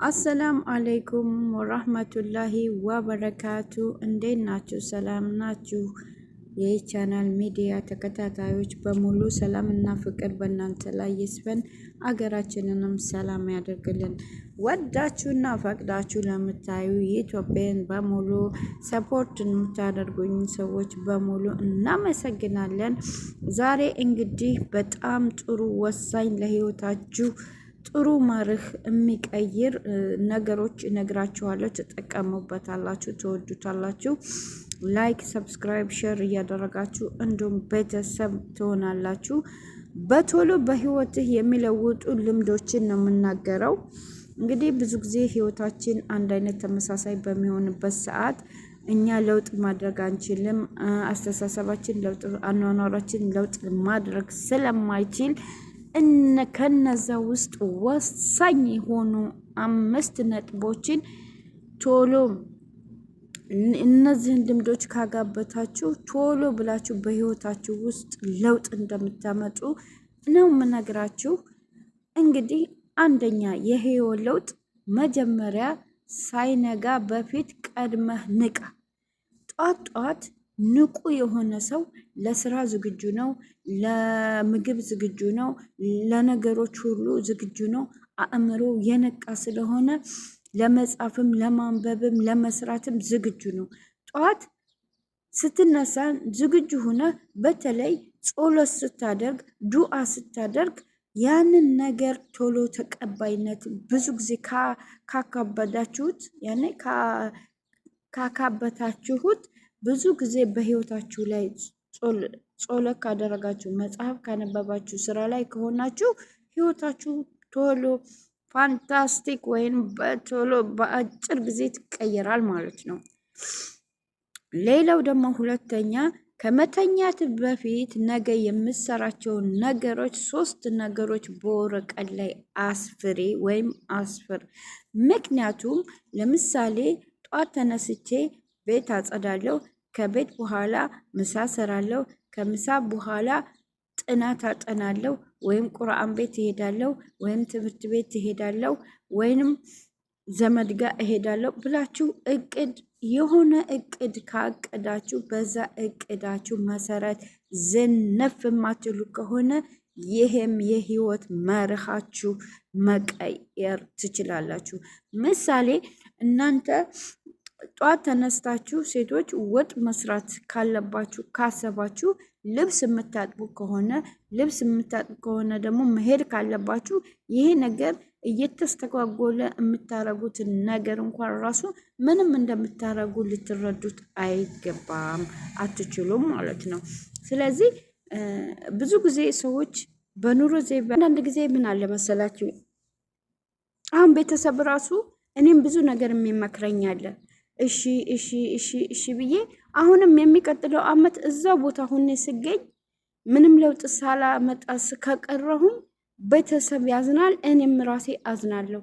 አሰላም አለይኩም ወራህመቱላሂ ወበረካቱ። እንዴት ናችሁ? ሰላም ናችሁ? የቻናል ሚዲያ ተከታታዮች በሙሉ ሰላም እና ፍቅር በእናንተ ላይ ይስፈን፣ አገራችንንም ሰላም ያደርግልን። ወዳችሁና ፈቅዳችሁ ለምታዩ የኢትዮጵያን በሙሉ support የምታደርጉኝ ሰዎች በሙሉ እናመሰግናለን። ዛሬ እንግዲህ በጣም ጥሩ ወሳኝ ለህይወታችሁ ጥሩ መርህ የሚቀይር ነገሮች እነግራችኋለሁ። ትጠቀሙበታላችሁ፣ ትወዱታላችሁ። like፣ subscribe፣ share እያደረጋችሁ እንዲሁም ቤተሰብ ትሆናላችሁ። በቶሎ በህይወትህ የሚለውጡ ልምዶችን ነው የምናገረው። እንግዲህ ብዙ ጊዜ ህይወታችን አንድ አይነት ተመሳሳይ በሚሆንበት ሰዓት እኛ ለውጥ ማድረግ አንችልም። አስተሳሰባችን ለውጥ፣ አኗኗራችን ለውጥ ማድረግ ስለማይችል ከነዛ ውስጥ ወሳኝ የሆኑ አምስት ነጥቦችን ቶሎ እነዚህን ልምዶች ካጋበታችሁ ቶሎ ብላችሁ በህይወታችሁ ውስጥ ለውጥ እንደምታመጡ ነው የምነግራችሁ። እንግዲህ አንደኛ የህይወት ለውጥ መጀመሪያ ሳይነጋ በፊት ቀድመህ ንቃ። ጧት ጧት ንቁ የሆነ ሰው ለስራ ዝግጁ ነው፣ ለምግብ ዝግጁ ነው፣ ለነገሮች ሁሉ ዝግጁ ነው። አእምሮ የነቃ ስለሆነ ለመጻፍም ለማንበብም ለመስራትም ዝግጁ ነው። ጠዋት ስትነሳ ዝግጁ ሆነ። በተለይ ጸሎት ስታደርግ፣ ዱዓ ስታደርግ ያንን ነገር ቶሎ ተቀባይነት ብዙ ጊዜ ካካበዳችሁት ያኔ ካካበታችሁት ብዙ ጊዜ በህይወታችሁ ላይ ጸሎት ካደረጋችሁ፣ መጽሐፍ ካነበባችሁ፣ ስራ ላይ ከሆናችሁ ህይወታችሁ ቶሎ fantastic ወይም በቶሎ በአጭር ጊዜ ትቀየራል ማለት ነው። ሌላው ደግሞ ሁለተኛ ከመተኛት በፊት ነገ የምሰራቸውን ነገሮች ሶስት ነገሮች በወረቀት ላይ አስፍሬ ወይም አስፍር። ምክንያቱም ለምሳሌ ጧት ተነስቼ ቤት አጸዳለሁ። ከቤት በኋላ ምሳ ሰራለሁ። ከምሳ በኋላ ጥናት አጠናለሁ ወይም ቁርአን ቤት እሄዳለሁ ወይም ትምህርት ቤት እሄዳለሁ ወይንም ዘመድ ጋር እሄዳለሁ ብላችሁ እቅድ የሆነ እቅድ ካቀዳችሁ በዛ እቅዳችሁ መሰረት ዝንፍ የማትሉ ከሆነ ይህም የህይወት መርሃችሁ መቀየር ትችላላችሁ። ምሳሌ እናንተ ጧት ተነስታችሁ ሴቶች ወጥ መስራት ካለባችሁ ካሰባችሁ ልብስ የምታጥቡ ከሆነ ልብስ የምታጥቡ ከሆነ ደግሞ መሄድ ካለባችሁ ይሄ ነገር እየተስተጓጎለ የምታረጉትን ነገር እንኳን ራሱ ምንም እንደምታረጉ ልትረዱት አይገባም፣ አትችሉም ማለት ነው። ስለዚህ ብዙ ጊዜ ሰዎች በኑሮ ዘይቤ አንዳንድ ጊዜ ምን አለ መሰላችሁ፣ አሁን ቤተሰብ ራሱ እኔም ብዙ ነገር የሚመክረኝ አለ እሺ እሺ እሺ እሺ ብዬ አሁንም የሚቀጥለው አመት እዛው ቦታ ሁኔ ስገኝ ምንም ለውጥ ሳላመጣ ከቀረሁም ቤተሰብ ያዝናል፣ እኔም ራሴ አዝናለሁ።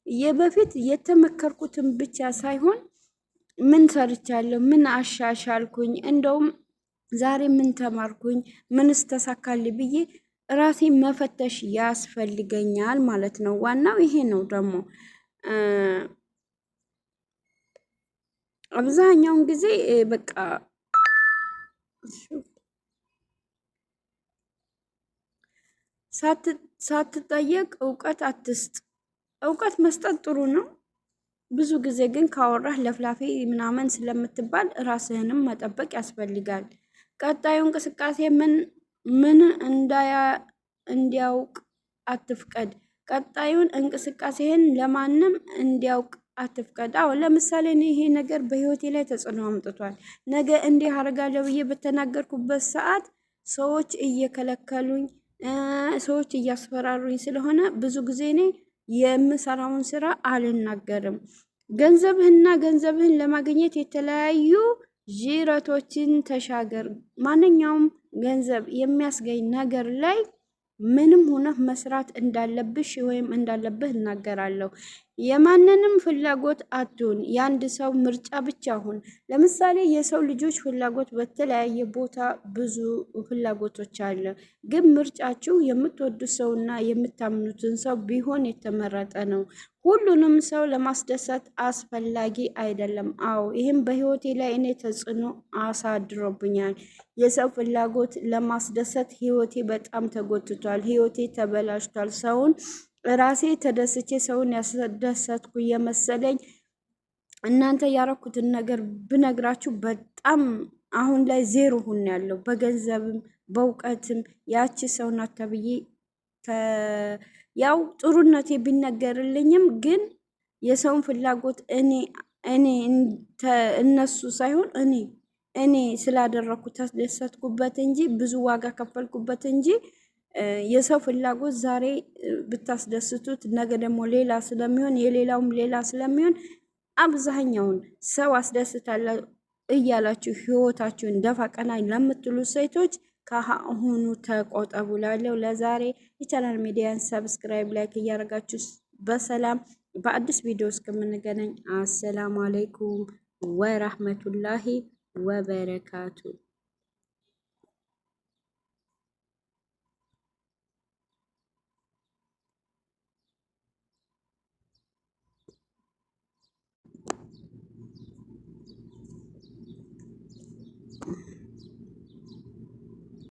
የበፊት የተመከርኩትን ብቻ ሳይሆን ምን ሰርቻለሁ፣ ምን አሻሻልኩኝ፣ እንደውም ዛሬ ምን ተማርኩኝ፣ ምንስ ተሳካልኝ ብዬ ራሴ መፈተሽ ያስፈልገኛል ማለት ነው። ዋናው ይሄ ነው ደግሞ አብዛኛውን ጊዜ በቃ ሳትጠየቅ እውቀት አትስጥ። እውቀት መስጠት ጥሩ ነው። ብዙ ጊዜ ግን ካወራህ ለፍላፊ ምናምን ስለምትባል ራስህንም መጠበቅ ያስፈልጋል። ቀጣዩ እንቅስቃሴ ምን ምን እንዲያውቅ አትፍቀድ። ቀጣዩን እንቅስቃሴህን ለማንም እንዲያውቅ አትፍቀድ። አዎ ለምሳሌ እኔ ይሄ ነገር በህይወቴ ላይ ተጽዕኖ አምጥቷል። ነገ እንዲህ አደርጋለሁ ብዬ በተናገርኩበት ሰዓት ሰዎች እየከለከሉኝ፣ ሰዎች እያስፈራሩኝ ስለሆነ ብዙ ጊዜ እኔ የምሰራውን ስራ አልናገርም። ገንዘብህና ገንዘብህን ለማግኘት የተለያዩ ጅረቶችን ተሻገር። ማንኛውም ገንዘብ የሚያስገኝ ነገር ላይ ምንም ሆነ መስራት እንዳለብሽ ወይም እንዳለብህ እናገራለሁ። የማንንም ፍላጎት አትሁን። የአንድ ሰው ምርጫ ብቻ ሁን። ለምሳሌ የሰው ልጆች ፍላጎት በተለያየ ቦታ ብዙ ፍላጎቶች አለ። ግን ምርጫችሁ የምትወዱት ሰውና የምታምኑትን ሰው ቢሆን የተመረጠ ነው። ሁሉንም ሰው ለማስደሰት አስፈላጊ አይደለም። አዎ፣ ይህም በህይወቴ ላይ እኔ ተጽዕኖ አሳድሮብኛል። የሰው ፍላጎት ለማስደሰት ህይወቴ በጣም ተጎትቷል። ህይወቴ ተበላሽቷል። ሰውን ራሴ ተደስቼ ሰውን ያስደሰትኩ የመሰለኝ፣ እናንተ ያረኩትን ነገር ብነግራችሁ በጣም አሁን ላይ ዜሮ ሁን ያለው፣ በገንዘብም በእውቀትም ያቺ ሰው ናት ተብዬ ያው ጥሩነቴ ቢነገርልኝም ግን የሰውን ፍላጎት እኔ እነሱ ሳይሆን እኔ ስላደረኩ ተደሰትኩበት እንጂ፣ ብዙ ዋጋ ከፈልኩበት እንጂ፣ የሰው ፍላጎት ዛሬ ብታስደስቱት ነገ ደግሞ ሌላ ስለሚሆን፣ የሌላውም ሌላ ስለሚሆን፣ አብዛኛውን ሰው አስደስታለሁ እያላችሁ ህይወታችሁን ደፋ ቀና ለምትሉ ሴቶች ከአሁኑ ተቆጠቡ ላለው። ለዛሬ የቻናል ሚዲያን subscribe፣ like እያደረጋችሁ በሰላም በአዲስ ቪዲዮ እስከምንገናኝ አሰላሙ አለይኩም ወራህመቱላሂ ወበረካቱ።